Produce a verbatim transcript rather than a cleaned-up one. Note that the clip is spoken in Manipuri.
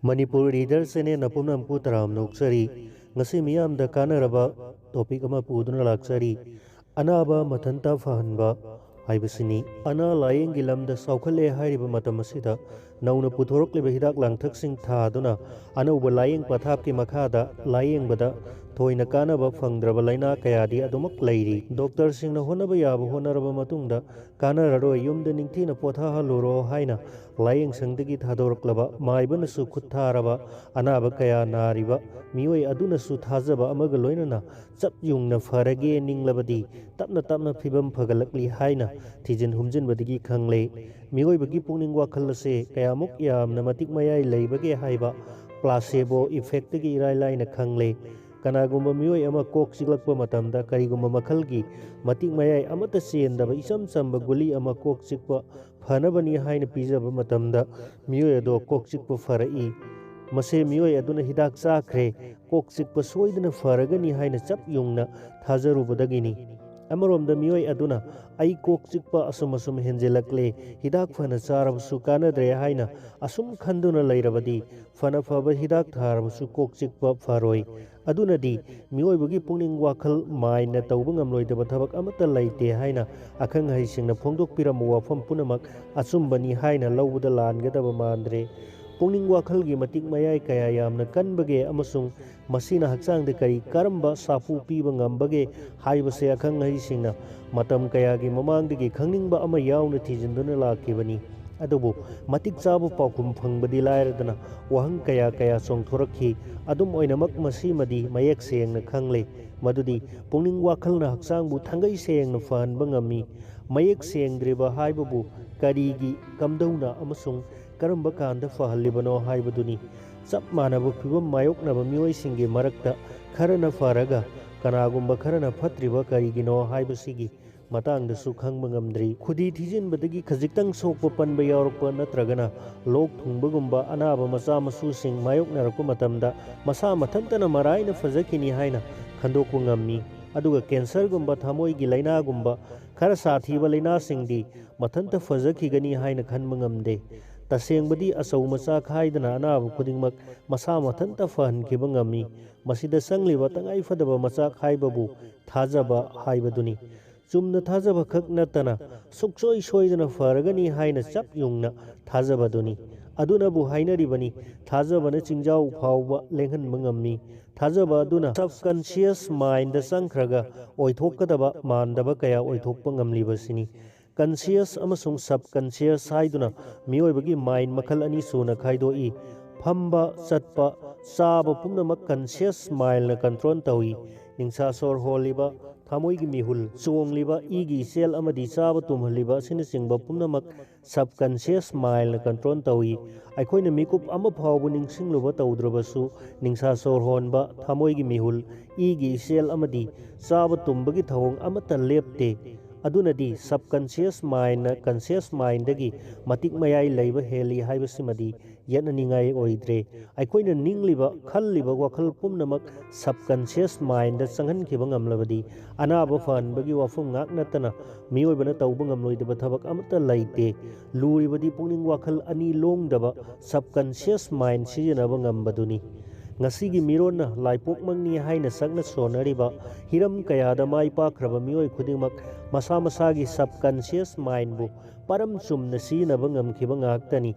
ꯃꯅꯤꯄꯨꯔ ꯔꯤꯗꯔ ꯆꯦꯅꯦꯜꯅ ꯄꯨꯝꯅꯃꯛꯄꯨ ꯇꯔꯥꯝꯅ ꯑꯣꯛꯆꯔꯤ꯫ ꯉꯁꯤ ꯃꯤꯌꯥꯝꯗ ꯀꯥꯟꯅꯔꯕ ꯇꯣꯄꯤꯛ ꯑꯃ ꯄꯨꯗꯨꯅ ꯂꯥꯛꯆꯔꯤ꯫ ꯑꯅꯥꯕ ꯃꯊꯟꯇ ꯐꯍꯟꯕ ꯍꯥꯏꯕꯁꯤꯅꯤ꯫ ꯑꯅꯥ ꯂꯥꯌꯦꯡꯒꯤ ꯂꯝꯗ ꯆꯥꯎꯈꯠꯂꯦ ꯍꯥꯏꯔꯤꯕ ꯃꯇꯝ ꯑꯁꯤꯗ ꯅꯧꯅ ꯄꯨꯊꯣꯔꯛꯂꯤꯕ ꯍꯤꯗꯥꯛ ꯂꯥꯡꯊꯛꯁꯤꯡ ꯊꯥꯗꯨꯅ ꯑꯅꯧꯕ ꯂꯥꯌꯦꯡ ꯄꯊꯥꯞꯀꯤ ꯃꯈꯥꯗ ꯂꯥꯌꯦꯡꯕꯗ ꯊꯣꯏꯅ ꯀꯥꯟꯅꯕ ꯐꯪꯗ꯭ꯔꯕ ꯂꯥꯏꯅꯥ ꯀꯌꯥꯗꯤ ꯑꯗꯨꯃꯛ ꯂꯩꯔꯤ꯫ ꯗꯣꯛꯇꯔꯁꯤꯡꯅ ꯍꯣꯠꯅꯕ ꯌꯥꯕ ꯍꯣꯠꯅꯔꯕ ꯃꯇꯨꯡꯗ ꯀꯥꯟꯅꯔꯔꯣꯏ, ꯌꯨꯝꯗ ꯅꯤꯡꯊꯤꯅ ꯄꯣꯊꯥꯍꯜꯂꯨꯔꯣ ꯍꯥꯏꯅ ꯂꯥꯌꯦꯡꯁꯪꯗꯒꯤ ꯊꯥꯗꯣꯔꯛꯂꯕ ꯃꯥꯏꯕꯅꯁꯨ ꯈꯨꯠ ꯊꯥꯔꯕ ꯑꯅꯥꯕ ꯀꯌꯥ ꯅꯥꯔꯤꯕ ꯃꯤꯑꯣꯏ ꯑꯗꯨꯅꯁꯨ ꯊꯥꯖꯕ ꯑꯃꯒ ꯂꯣꯏꯅꯅ ꯆꯞ ꯌꯨꯡꯅ ꯐꯔꯒꯦ ꯅꯤꯡꯂꯕꯗꯤ ꯇꯞꯅ ꯇꯞꯅ ꯐꯤꯕꯝ ꯐꯒꯠꯂꯛꯂꯤ ꯍꯥꯏꯅ ꯊꯤꯖꯤꯟ ꯍꯨꯝꯖꯤꯟꯕꯗꯒꯤ ꯈꯪꯂꯦ꯫ ꯃꯤꯑꯣꯏꯕꯒꯤ ꯄꯨꯛꯅꯤꯡ ꯋꯥꯈꯜ ꯑꯁꯦ ꯀꯌꯥꯃꯨꯛ ꯌꯥꯝꯅ ꯃꯇꯤꯛ ꯃꯌꯥꯏ ꯂꯩꯕꯒꯦ ꯍꯥꯏꯕ placebo effectꯒꯤ ꯏꯔꯥꯏ ꯂꯥꯏꯅ ꯈꯪꯂꯦ꯫ ꯀꯅꯥꯒꯨꯝꯕ ꯃꯤꯑꯣꯏ ꯑꯃ ꯀꯣꯛ ꯆꯤꯛꯂꯛꯄ ꯃꯇꯝꯗ ꯀꯔꯤꯒꯨꯝꯕ ꯃꯈꯜꯒꯤ ꯃꯇꯤꯛ ꯃꯌꯥꯏ ꯑꯃꯠꯇ ꯆꯦꯟꯗꯕ ꯏꯆꯝ ꯆꯝꯕ ꯒꯨꯂꯤ ꯑꯃ ꯀꯣꯛ ꯆꯤꯛꯄ ꯐꯅꯕꯅꯤ ꯍꯥꯏꯅ ꯄꯤꯖꯕ ꯃꯇꯝꯗ ꯃꯤꯑꯣꯏ ꯑꯗꯣ ꯀꯣꯛ ꯆꯤꯛꯄ ꯐꯔꯛꯏ꯫ ꯃꯁꯦ ꯃꯤꯑꯣꯏ ꯑꯗꯨꯅ ꯍꯤꯗꯥꯛ ꯆꯥꯈ꯭ꯔꯦ, ꯀꯣꯛ ꯆꯤꯛꯄ ꯁꯣꯏꯗꯅ ꯐꯔꯒꯅꯤ ꯍꯥꯏꯅ ꯆꯞ ꯌꯨꯡꯅ ꯊꯥꯖꯔꯨꯕꯗꯒꯤꯅꯤ꯫ ꯑꯃꯔꯣꯝꯗ ꯃꯤꯑꯣꯏ ꯑꯗꯨꯅ "ꯑꯩ ꯀꯣꯛ ꯆꯤꯛꯄ ꯑꯁꯨꯝ ꯑꯁꯨꯝ ꯍꯦꯟꯖꯤꯜꯂꯛꯂꯦ, ꯍꯤꯗꯥꯛ ꯐꯅ ꯆꯥꯔꯕꯁꯨ ꯀꯥꯟꯅꯗ꯭ꯔꯦ" ꯍꯥꯏꯅ ꯑꯁꯨꯝ ꯈꯟꯗꯨꯅ ꯂꯩꯔꯕꯗꯤ ꯐꯅ ꯐꯕ ꯍꯤꯗꯥꯛ ꯊꯥꯔꯕꯁꯨ ꯀꯣꯛ ꯆꯤꯛꯄ ꯐꯔꯣꯏ꯫ ꯑꯗꯨꯅꯗꯤ ꯃꯤꯑꯣꯏꯕꯒꯤ ꯄꯨꯛꯅꯤꯡ ꯋꯥꯈꯜ ꯃꯥꯏꯅ ꯇꯧꯕ ꯉꯝꯂꯣꯏꯗꯕ ꯊꯕꯛ ꯑꯃꯠꯇ ꯂꯩꯇꯦ ꯍꯥꯏꯅ ꯑꯈꯪ ꯑꯍꯩꯁꯤꯡꯅ ꯐꯣꯡꯗꯣꯛꯄꯤꯔꯝꯕ ꯋꯥꯐꯝ ꯄꯨꯝꯅꯃꯛ ꯑꯆꯨꯝꯕꯅꯤ ꯍꯥꯏꯅ ꯂꯧꯕꯗ ꯂꯥꯟꯒꯗꯕ ꯃꯥꯟꯗ꯭ꯔꯦ꯫ ꯄꯨꯛꯅꯤꯡ ꯋꯥꯈꯜꯒꯤ ꯃꯇꯤꯛ ꯃꯌꯥꯏ ꯀꯌꯥ ꯌꯥꯝꯅ ꯀꯟꯕꯒꯦ ꯑꯃꯁꯨꯡ ꯃꯁꯤꯅ ꯍꯛꯆꯥꯡꯗ ꯀꯔꯤ ꯀꯔꯝꯕ ꯁꯥꯐꯨ ꯄꯤꯕ ꯉꯝꯕꯒꯦ ꯍꯥꯏꯕꯁꯦ ꯑꯈꯪ ꯑꯍꯩꯁꯤꯡꯅ ꯃꯇꯝ ꯀꯌꯥꯒꯤ ꯃꯃꯥꯡꯗꯒꯤ ꯈꯪꯅꯤꯡꯕ ꯑꯃ ꯌꯥꯎꯅ ꯊꯤꯖꯤꯟꯗꯨꯅ ꯂꯥꯛꯈꯤꯕꯅꯤ꯫ ꯑꯗꯨꯕꯨ ꯃꯇꯤꯛ ꯆꯥꯕ ꯄꯥꯎꯈꯨꯝ ꯐꯪꯕꯗꯤ ꯂꯥꯏꯔꯗꯅ ꯋꯥꯍꯪ ꯀꯌꯥ ꯀꯌꯥ ꯆꯣꯡꯊꯣꯔꯛꯈꯤ꯫ ꯑꯗꯨꯝ ꯑꯣꯏꯅꯃꯛ ꯃꯁꯤꯃꯗꯤ ꯃꯌꯦꯛ ꯁꯦꯡꯅ ꯈꯪꯂꯦ ꯃꯗꯨꯗꯤ ꯄꯨꯛꯅꯤꯡ ꯋꯥꯈꯜꯅ ꯍꯛꯆꯥꯡꯕꯨ ꯊꯪꯒꯩ ꯁꯦꯡꯅ ꯐꯍꯟꯕ ꯉꯝꯃꯤ꯫ ꯃꯌꯦꯛ ꯁꯦꯡꯗ꯭ꯔꯤꯕ ꯍꯥꯏꯕꯕꯨ ꯀꯔꯤꯒꯤ, ꯀꯝꯗꯧꯅ ꯑꯃꯁꯨꯡ ꯀꯔꯝꯕ ꯀꯥꯟꯗ ꯐꯍꯜꯂꯤꯕꯅꯣ ꯍꯥꯏꯕꯗꯨꯅꯤ꯫ ꯆꯞ ꯃꯥꯟꯅꯕ ꯐꯤꯚꯝ ꯃꯥꯌꯣꯛꯅꯕ ꯃꯤꯑꯣꯏꯁꯤꯡꯒꯤ ꯃꯔꯛꯇ ꯈꯔꯅ ꯐꯔꯒ ꯀꯅꯥꯒꯨꯝꯕ ꯈꯔꯅ ꯐꯠꯇ꯭ꯔꯤꯕ ꯀꯔꯤꯒꯤꯅꯣ ꯍꯥꯏꯕꯁꯤꯒꯤ ꯃꯇꯥꯡꯗꯁꯨ ꯈꯪꯕ ꯉꯝꯗ꯭ꯔꯤ꯫ ꯈꯨꯗꯤ ꯊꯤꯖꯤꯟꯕꯗꯒꯤ ꯈꯖꯤꯛꯇꯪ ꯁꯣꯛꯄ ꯄꯟꯕ ꯌꯥꯎꯔꯛꯄ ꯅꯠꯇ꯭ꯔꯒꯅ ꯂꯣꯛ ꯊꯨꯡꯕꯒꯨꯝꯕ ꯑꯅꯥꯕ ꯃꯆꯥ ꯃꯁꯨꯁꯤꯡ ꯃꯥꯌꯣꯛꯅꯔꯛꯄ ꯃꯇꯝꯗ ꯃꯁꯥ ꯃꯊꯟꯇꯅ ꯃꯔꯥꯏꯅ ꯐꯖꯈꯤꯅꯤ ꯍꯥꯏꯅ ꯈꯟꯗꯣꯛꯄ ꯉꯝꯃꯤ꯫ ꯑꯗꯨꯒ ꯀꯦꯟꯁꯔꯒꯨꯝꯕ, ꯊꯃꯣꯏꯒꯤ ꯂꯥꯏꯅꯥꯒꯨꯝꯕ ꯈꯔ ꯁꯥꯊꯤꯕ ꯂꯥꯏꯅꯥꯁꯤꯡꯗꯤ ꯃꯊꯟꯇ ꯐꯖꯈꯤꯒꯅꯤ ꯍꯥꯏꯅ ꯈꯟꯕ ꯉꯝꯗꯦ꯫ ꯇꯁꯦꯡꯕꯗꯤ ꯑꯆꯧ ꯃꯆꯥ ꯈꯥꯏꯗꯅ ꯑꯅꯥꯕ ꯈꯨꯗꯤꯡꯃꯛ ꯃꯁꯥ ꯃꯊꯟꯇ ꯐꯍꯟꯈꯤꯕ ꯉꯝꯃꯤ꯫ ꯃꯁꯤꯗ ꯆꯪꯂꯤꯕ ꯇꯉꯥꯏꯐꯗꯕ ꯃꯆꯥꯛ ꯍꯥꯏꯕꯕꯨ ꯊꯥꯖꯕ ꯍꯥꯏꯕꯗꯨꯅꯤ꯫ ꯆꯨꯝꯅ ꯊꯥꯖꯕ ꯈꯛ ꯅꯠꯇꯅ ꯁꯨꯛꯁꯣꯏ ꯁꯣꯏꯗꯅ ꯐꯔꯒꯅꯤ ꯍꯥꯏꯅ ꯆꯞ ꯌꯨꯡꯅ ꯊꯥꯖꯕꯗꯨꯅꯤ꯫ ꯑꯗꯨꯅꯕꯨ ꯍꯥꯏꯅꯔꯤꯕꯅꯤ, "ꯊꯥꯖꯕꯅ ꯆꯤꯡꯖꯥꯎ ꯐꯥꯎꯕ ꯂꯦꯡꯍꯟꯕ ꯉꯝꯃꯤ"꯫ ꯊꯥꯖꯕ ꯑꯗꯨꯅ subconscious mindꯗ ꯆꯪꯈ꯭ꯔꯒ ꯑꯣꯏꯊꯣꯛꯀꯗꯕ ꯃꯥꯟꯗꯕ ꯀꯌꯥ ꯑꯣꯏꯊꯣꯛꯄ ꯉꯝꯂꯤꯕꯁꯤꯅꯤ꯫ Conscious ꯑꯃꯁꯨꯡ subconscious ꯍꯥꯏꯗꯨꯅ ꯃꯤꯑꯣꯏꯕꯒꯤ mind ꯃꯈꯜ ꯑꯅꯤ ꯁꯨꯅ ꯈꯥꯏꯗꯣꯛꯏ꯫ ꯐꯝꯕ, ꯆꯠꯄ, ꯆꯥꯕ ꯄꯨꯝꯅꯃꯛ conscious mindꯅ control ꯇꯧꯏ꯫ ꯅꯤꯡꯁꯥ ꯁꯣꯔ ꯍꯣꯜꯂꯤꯕ, ꯊꯃꯣꯏꯒꯤ ꯃꯤꯍꯨꯜ ꯆꯣꯡꯂꯤꯕ, ꯏꯒꯤ ꯏꯆꯦꯜ ꯑꯃꯗꯤ ꯆꯥꯕ ꯇꯨꯝꯍꯜꯂꯤꯕ ꯑꯁꯤꯅꯆꯤꯡꯕ ꯄꯨꯝꯅꯃꯛ subconscious mindꯅ control ꯇꯧꯏ꯫ ꯑꯩꯈꯣꯏꯅ ꯃꯤꯀꯨꯞ ꯑꯃ ꯐꯥꯎꯕ ꯅꯤꯡꯁꯤꯡꯂꯨꯕ ꯇꯧꯗ꯭ꯔꯕꯁꯨ, ꯅꯤꯡꯁꯥ ꯁꯣꯔ ꯍꯣꯟꯕ, ꯊꯃꯣꯏꯒꯤ ꯃꯤꯍꯨꯜ, ꯏꯒꯤ ꯏꯆꯦꯜ ꯑꯃꯗꯤ ꯆꯥꯕ ꯇꯨꯝꯕꯒꯤ ꯊꯧꯑꯣꯡ ꯑꯃꯠꯇ ꯂꯦꯞꯇꯦ꯫ ꯑꯗꯨꯅꯗꯤ subconscious mindꯅ conscious mindꯗꯒꯤ ꯃꯇꯤꯛ ꯃꯌꯥꯏ ꯂꯩꯕ ꯍꯦꯜꯂꯤ ꯍꯥꯏꯕꯁꯤꯃꯗꯤ ꯌꯦꯠꯅꯅꯤꯡꯉꯥꯏ ꯑꯣꯏꯗ꯭ꯔꯦ꯫ ꯑꯩꯈꯣꯏꯅ ꯅꯤꯡꯂꯤꯕ, ꯈꯜꯂꯤꯕ ꯋꯥꯈꯜ ꯄꯨꯝꯅꯃꯛ subconscious mindꯗ ꯆꯪꯍꯟꯈꯤꯕ ꯉꯝꯂꯕꯗꯤ, ꯑꯅꯥꯕ ꯐꯍꯟꯕꯒꯤ ꯋꯥꯐꯝ ꯉꯥꯛ ꯅꯠꯇꯅ ꯃꯤꯑꯣꯏꯕꯅ ꯇꯧꯕ ꯉꯝꯂꯣꯏꯗꯕ ꯊꯕꯛ ꯑꯃꯠꯇ ꯂꯩꯇꯦ꯫ ꯂꯨꯔꯤꯕꯗꯤ ꯄꯨꯛꯅꯤꯡ ꯋꯥꯈꯜ ꯑꯅꯤ ꯂꯣꯡꯗꯕ subconscious mind ꯁꯤꯖꯤꯟꯅꯕ ꯉꯝꯕꯗꯨꯅꯤ꯫ ꯉꯁꯤꯒꯤ ꯃꯤꯔꯣꯟꯅ ꯂꯥꯏꯄꯣꯛꯃꯛꯅꯤ ꯍꯥꯏꯅ ꯁꯛꯅ ꯁꯣꯟꯅꯔꯤꯕ ꯍꯤꯔꯝ ꯀꯌꯥꯗ ꯃꯥꯏ ꯄꯥꯛꯈ꯭ꯔꯕ ꯃꯤꯑꯣꯏ ꯈꯨꯗꯤꯡꯃꯛ ꯃꯁꯥ ꯃꯁꯥꯒꯤ subconscious mindꯕꯨ ꯄꯔꯝ ꯆꯨꯝꯅ ꯁꯤꯖꯤꯟꯅꯕ ꯉꯝꯈꯤꯕ ꯉꯥꯛꯇꯅꯤ꯫